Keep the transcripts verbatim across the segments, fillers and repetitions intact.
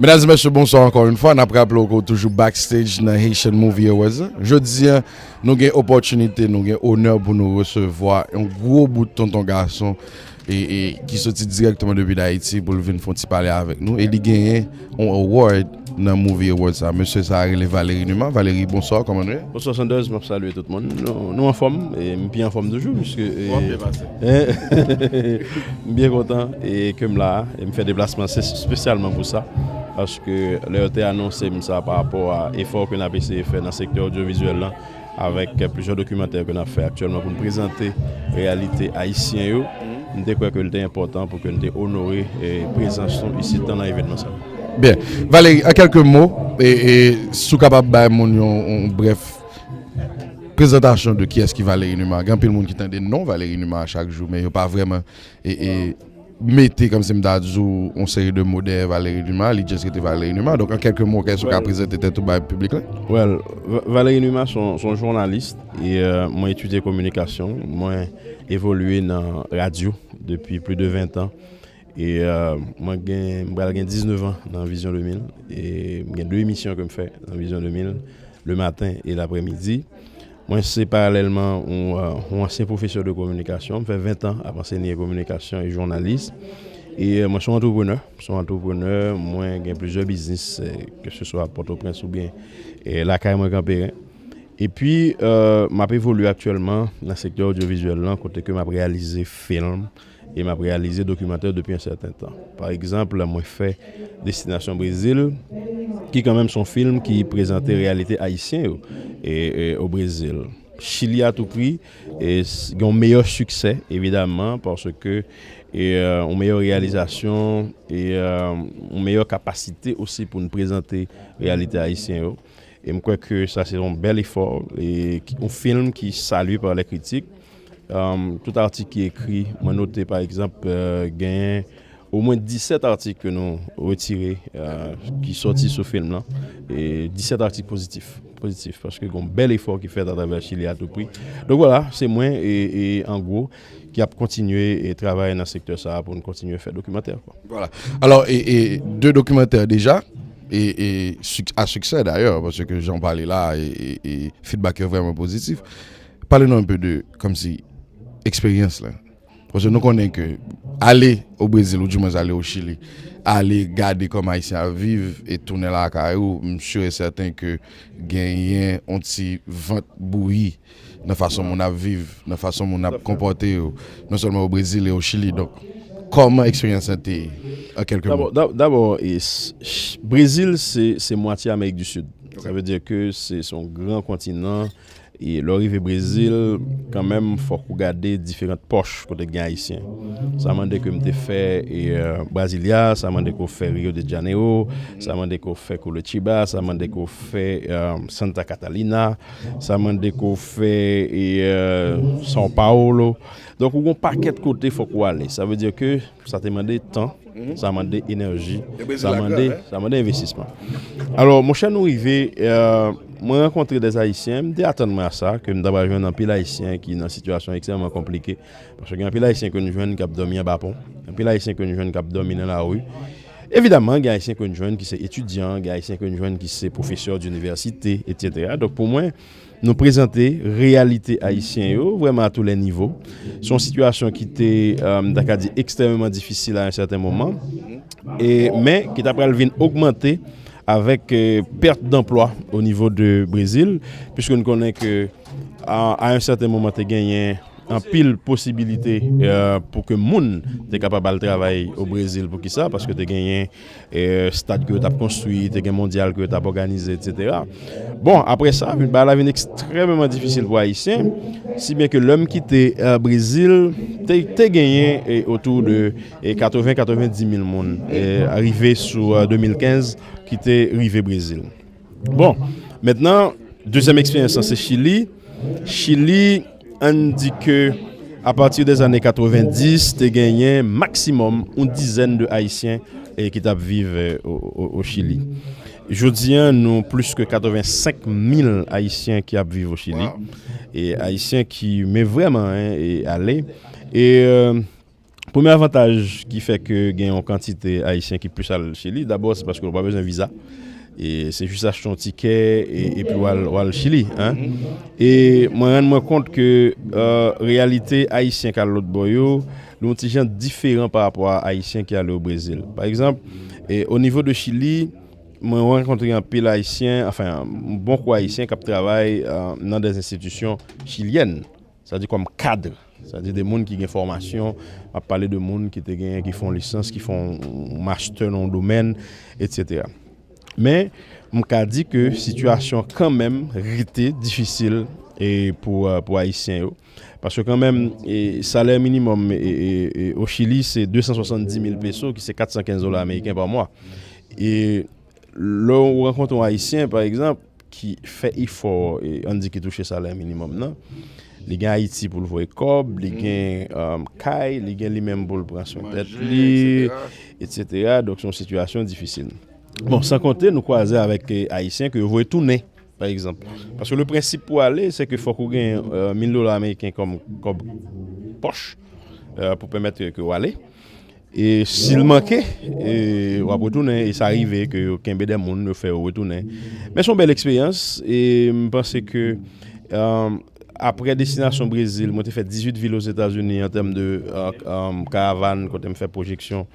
Medam e mesye, bonswa ankò yon fwa. N ap raple w ke w toujou backstage nan Haitian Movie Awards la. Jodi a, nou gen opòtinite, nou gen onè pou nou resevwa yon gwo bout tonton gason e, e ki soti dirèkteman depi Dayiti pou l vin fè yon ti pale avèk nou. E li genyen yon award nan Movie Awards sa. Mesye sa a rele Valery Numa. Valery, bonswa, kòman nou ye? Bonswa Sanders, m ap salye tout moun. Nou, nou anfòm, e m pi anfòm toujou, piske, e, Ou ap byen pase. M byen kontan e ke m la, e m fè deplasman se espesyalman pou sa, paske lè yo te anonse m sa pa rapò a efò ke n ap eseye fè nan sektè odyovizyèl lan, avèk plizyè dokimantè ke n ap fè aktyèlman pou n prezante reyalite ayisyen yo, m te kwè ke l te enpòtan pou ke n te onore, e, prezans nou isit nan evènman sa. Byen. Valery, an kèlke mo, e, e, si w kapab bay moun yon, yon brèf prezantasyon de kiyès ki Valery Numa. Gen anpil moun ki tande non Valery Numa chak jou, men yo pa vrèman, e, e, mete, kòmsi m ta di w, yon seri de mo dèyè Valery Numa, li just rete Valery Numa. Donk, an kèlke mo, kiyès ou ka Well, prezante tèt ou bay piblik la? Well, Va- Valery Numa se yon, se yon jounalis, e, e, mwen etidye kominikasyon, mwen evolye nan radyo depi plis de ven tan, e, e, mwen gen, m pral gen diznèf an nan Vizyon de mil, e m gen de emisyon ke m fè nan Vizyon de mil, le maten e laprèmidi. Mwen se paralèlman yon, e, yon ansyen pwofesè de kominikasyon. M fè ven tan ap ansenye kominikasyon e jounalis. E, e, mwen se yon antreprenè. M se yon antreprenè. Mwen gen plizyè biznis, e, ke se swa Pòtoprens oubyen, e, lakay mwen Kanperen. Epi, e, m ap evolye aktyèlman nan sektè odyovizyèl lan, kote ke m ap reyalize fim e m ap reyalize dokimantè depi yon sèten tan. Pa egzanp, mwen fè Destinasyon Brezil, ki kanmenm se yon fim ki prezante reyalite ayisyen yo, e, e, o Brezil. Chili a tou pri, e, s- gen yon meyè siksè, evidamman, paske, e, e, yon meyè reyalizasyon, e, e, yon meyè kapasite osi pou n prezante reyalite ayisyen yo. E m kwè ke sa se yon bèl efò, e ki- yon fim ki salye pa lè kritik. Um, tout atik ki ekri, mwen note pa egzanp, e, genyen omwen disèt atik ke nou retire, e, ki sòti sou fim lan. E disèt atik pozitif, pozitif, paske gen yon bèl efò ki fèt atravè Chili a tou pri. Donk vwala, se mwen e, e an gwo ki ap kontinye e travay nan sektè sa a pou n kontinye fè dokimantè, kwa. Vwala. Alò, e, e de dokimantè deja, e, e sik- a siksè dayè, paske jan w pale la, e, e, e feedback yo vrèman pozitif. Pale nou enpe de, kòmsi, eksperyans lan. Paske nou konnen ke ale o Brezil, ou dimwens ale o Chili, ale gade kòman Ayisyen ap viv e tounen lakay ou, m si e sèten ke genyen yon ti vant bouyi nan fason moun ap viv, nan fason moun ap konpòte yo, non sèlman o Brezil e o Chili. Donk, kòman eksperyans lan te ye, an kèlke mo? Dabò, dab- dabò, e, s- ch- Brezil, se, se mwatye Amerik di Sid. Sa vle di ke se, se yon gran kontinan. E lè w rive Brezil, kanmenm, fòk ou gade diferan pòch kote gen Ayisyen. Sa mande ke m te fè, e, e, Brasilia, sa mande ke w fè Rio de Janeiro, sa mande ke w fè Curitiba, sa mande ke w fè, e, Santa Catarina, sa mande ke w fè, e, e, São Paulo. Donk, ou gon pakèt kote fòk ou ale. Sa vle di ke sa te mande tan, sa mande enèji, sa mande, sa mande envestisman. Alò, monchè, nou rive, e, mwen rankontre dè Ayisyen, m te atann mwen a sa, ke m ta pral jwenn anpil Ayisyen ki nan sitiyasyon ekstrèmman konplike, paske gen anpil Ayisyen ke n jwenn k ap dòmi anba pon, anpil Ayisyen ke n jwenn k ap dòmi nan lari. Evidamman, gen Ayisyen ke n jwenn ki se etidyan, gen Ayisyen ke n jwenn ki se pwofesè dinivèsite, etsetera. Donk, pou mwen, nou prezante reyalite ayisyen yo vrèman a tou lè nivo. Se yon sitiyasyon ki te, e, m ta ka di, ekstrèmeman difisil a yon sèten moman, e, men ki ta pral vin ogmante avèk, e, pèt danplwa o nivo de Brezil, piske n konnen ke a, a yon sèten moman te genyen anpil posibilite, e, pou ke moun te kapab al travay o Brezil. Poukisa? Paske te genyen, e, stad ke yo t ap konstwi, te gen mondyal ke yo t ap òganize, etsetera. Bon, apre sa, bagay la vin ekstrèmeman difisil pou Ayisyen, si byen ke lè m kite, e, Brezil, te, te genyen, e, otou de, e, katreven, katrevendiz mil moun, e, rive sou, e, de mil kenz, ki te rive Brezil. Bon, mentnan, dezyèm eksperyans lan se Chili. Chili, ann di ke apati dè zane katrevendis, te genyen maksimòm yon dizèn de Ayisyen, e, ki t ap viv, e, o, o, o Chili. Jodi a, nou plis ke katrevensenk mil Ayisyen ki ap viv o Chili. Wow. E Ayisyen ki, men vrèman, en, e ale. E, e, Premye avantaj ki fè ke gen yon kantite Ayisyen ki plis al Chili, dabò, se paske w pa bezwen viza. E se jis achte yon tikè e, epi w al, w al Chili. Hein? E mwen rann mwen kont ke euh, reyalite Ayisyen k al lòt bò yo, li yon ti jan diferan pa rapò a Ayisyen ki ale o Brezil. Pa egzanp, e, o nivo de Chili, mwen rankontre anpil Ayisyen, anfen, yon bon kou Ayisyen k ap travay euh, nan de enstitisyon chilyèn. Sa di kòm kad, sa di de moun ki gen fòmasyon, m ap pale de moun ki te gen, ki fè yon lisans, ki fè yon master nan yon domèn, etsetera. Men, m ka di ke sitiyasyon kanmenm rete difisil e pou, euh, pou Ayisyen yo. Paske kanmenm, e, salè minimòm e, e, e, o Chili, se de san swasanndis mil peso, ki se kat san kenz dola ameriken pa mwa. E lè w rankontre yon Ayisyen, pa egzanp, ki fè efò, e, ann di ki touche salè minimòm nan, li gen Ayiti pou l voye kòb, li gen um, kay, li gen li menm pou l pran swen tèt li, etsetera. Donk, se yon sitiyasyon difisil. Bon, san konte, nou kwaze avèk e, Ayisyen ke yo voye tounen, pa egzanp. Paske le prensip pou ale, se ke fòk ou gen euh, mil dola ameriken kòm kòb pòch euh, pou pèmèt ke w ale. E si l manke, e, w ap retounen. E sa rive ke yo kenbe de moun, yo fè yo retounen. Men se yon bèl eksperyans. E m panse ke um, apre destinasyon Brezil, mwen te fè dizuit vil Ozetazini an tèm de uh, um, karavàn, kote m fè pwojeksyon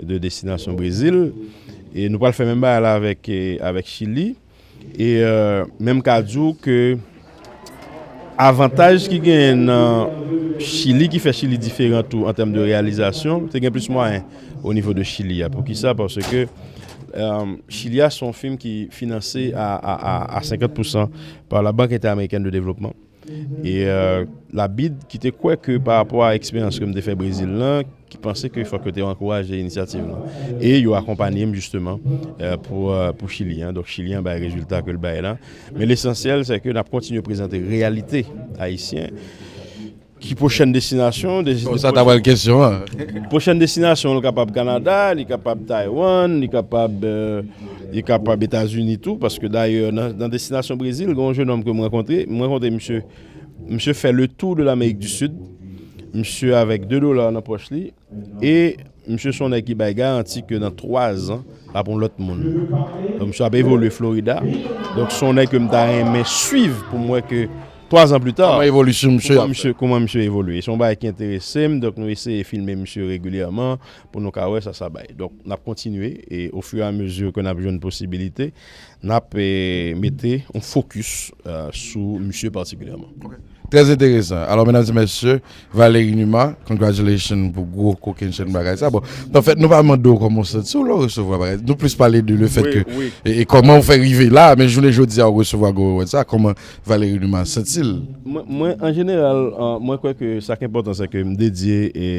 de destinasyon Brezil. E nou pral fè menm bagay la avèk, e, avèk Chili. E euh, men m ka di w ke avantaj ki genyen nan Chili ki fè Chili diferan tou an tèm de reyalizasyon, te gen plis mwayen o nivo de Chili a. Poukisa? Paske euh, Chili a se yon fim ki finanse a, a, a, a senkant pousan pa la Banque Interamericana de Développement. E euh, la BID ki te kwè ke pa rapò a eksperyans ke m te fè Brezil lan, ki panse ke fòk yo te ankouraje inisyativ lan. E yo akonpanye m jisteman euh, pou, euh, pou Chili an. Donk Chili an bay rezilta ke l bay la. Men lesansyèl, se ke n ap kontinye prezante reyalite ayisyen. Ki pwochèn destinasyon? Bon, sa ta pral kesyon an. Pwochèn destinasyon, li kapab Kanada, li kapab Taiwan, li kapab, euh, li kapab Etazini tou, paske dayè, nan, nan destinasyon Brezil, gen yon jenòm ke m rankontre, m rankontre misye, misye fè le tour de l'Amérique du Sud, misye avèk de dola nan pòch li, e misye se yon nèg ki bay garanti ke nan twa zan, l ap yon lòt moun. Donk, misye ap evolye Florida. Donk, se yon nèg ke m ta renmen swiv pou m wè ke twa zan pli ta, kòman evolisyon misye ap fè, kòman misye evolye. Se yon bagay ki enterese m, donk nou eseye filme misye regilyèman pou nou ka wè sa sa bay. Donk, n ap kontinye e, au fur et à mesure ke n ap jwenn posibilite, n ap e, mete yon fokis euh, sou misye patikilyèman. Trè enteresan. Alò, medam e mesye, Valéry Numa, congratulations pou gwo kokennchenn bagay sa. Bon, anfèt, nou pa mande w kòman w santi w lè w resevwa bagay. Nou plis pale de le fèt ke e, e kòman w fè rive la, men jounen jodi a w resevwa gwo reward sa, kòman Valéry Numa santi l? Mwen, mwen an jeneral, euh, mwen kwè ke sa k enpòtan se ke m dedye e,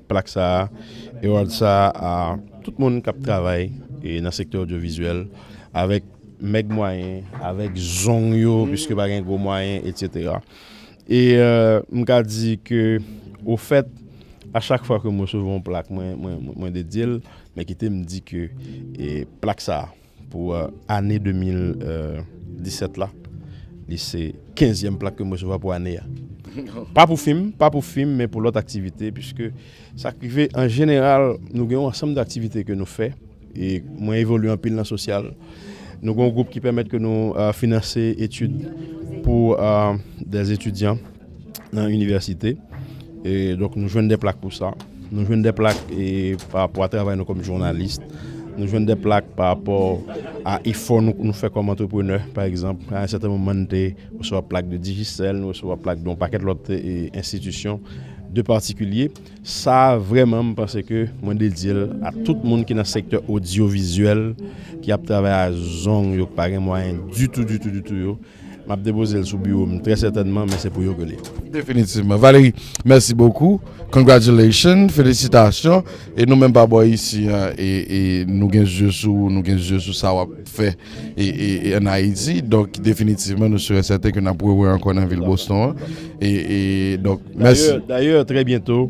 plak sa a, award sa a, a tout moun k ap travay e, nan sektè odyovizyèl, avèk mèg mwayen, avèk zong yo, piske pa gen gwo mwayen, etsetera. E euh, m ka di ke, ofèt, a chak fwa ke m resevwa yon plak, mwen, mwen, mwen dedye l, men kite m di ke e, plak sa a, pou euh, ane de mil disèt la, li se kenzyèm plak ke m resevwa pou ane a. Pa pou fim, pa pou fim, men pou lòt aktivite, piske sa k rive, an jeneral, nou gen yon ansanm de aktivite ke nou fè, e mwen evolye anpil nan sosyal. Nou gen yon gwoup ki pèmèt ke nou euh, finanse etid pou euh, de etidyan nan inivèsite. E donk, nou jwenn de plak pou sa. Nou jwenn de plak e, pa rapò a travay nou kòm jounalis. Nou jwenn de plak pa rapò a efò nou, nou fè kòm antreprenè, pa egzanp. A yon sèten moman, nou te resevwa plak de Digicel, nou resevwa plak de yon pakèt lòt e, enstitisyon, de patikilye. Sa a, vrèman, m panse ke mwen dedye l a tout moun ki nan sektè odyovizyèl, ki ap travay a zong yo, ki pa gen mwayen ditou, ditou, ditou yo. M ap depoze l sou biwo m, trè sètènman, men se pou yo ke l ye. Definitivman. Valéry, mèsi bokou. Congratulations, felisitasyon. E nou menm pa bò isi an, e, e nou gen zye sou ou, nou gen zye sou sa w ap fè e, e, e ann Ayiti. Donk, definitivman, nou si e sèten ke n ap rewè ankò nan vil Boston an. E, e donk, mèsi. Dayè, dayè, trè byento,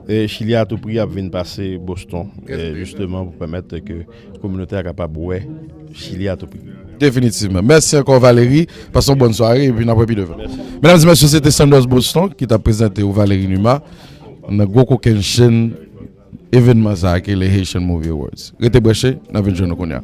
e, Chili Atoupri ap vin pase Boston, e, jisteman pou pèmèt ke kominote a kapab wè Chili Atoupri. Definitivman. Mèsi ankò, Valéry. Pase yon bòn sware, epi n ap wè pi devan. Medam e mesye, se te Sanders Boston ki t ap prezante w Valéry Numa nan gwo kokennchenn evènman sa a ki le Haitian Movie Awards. Rete branche, n ap vin jwenn nou kounye a.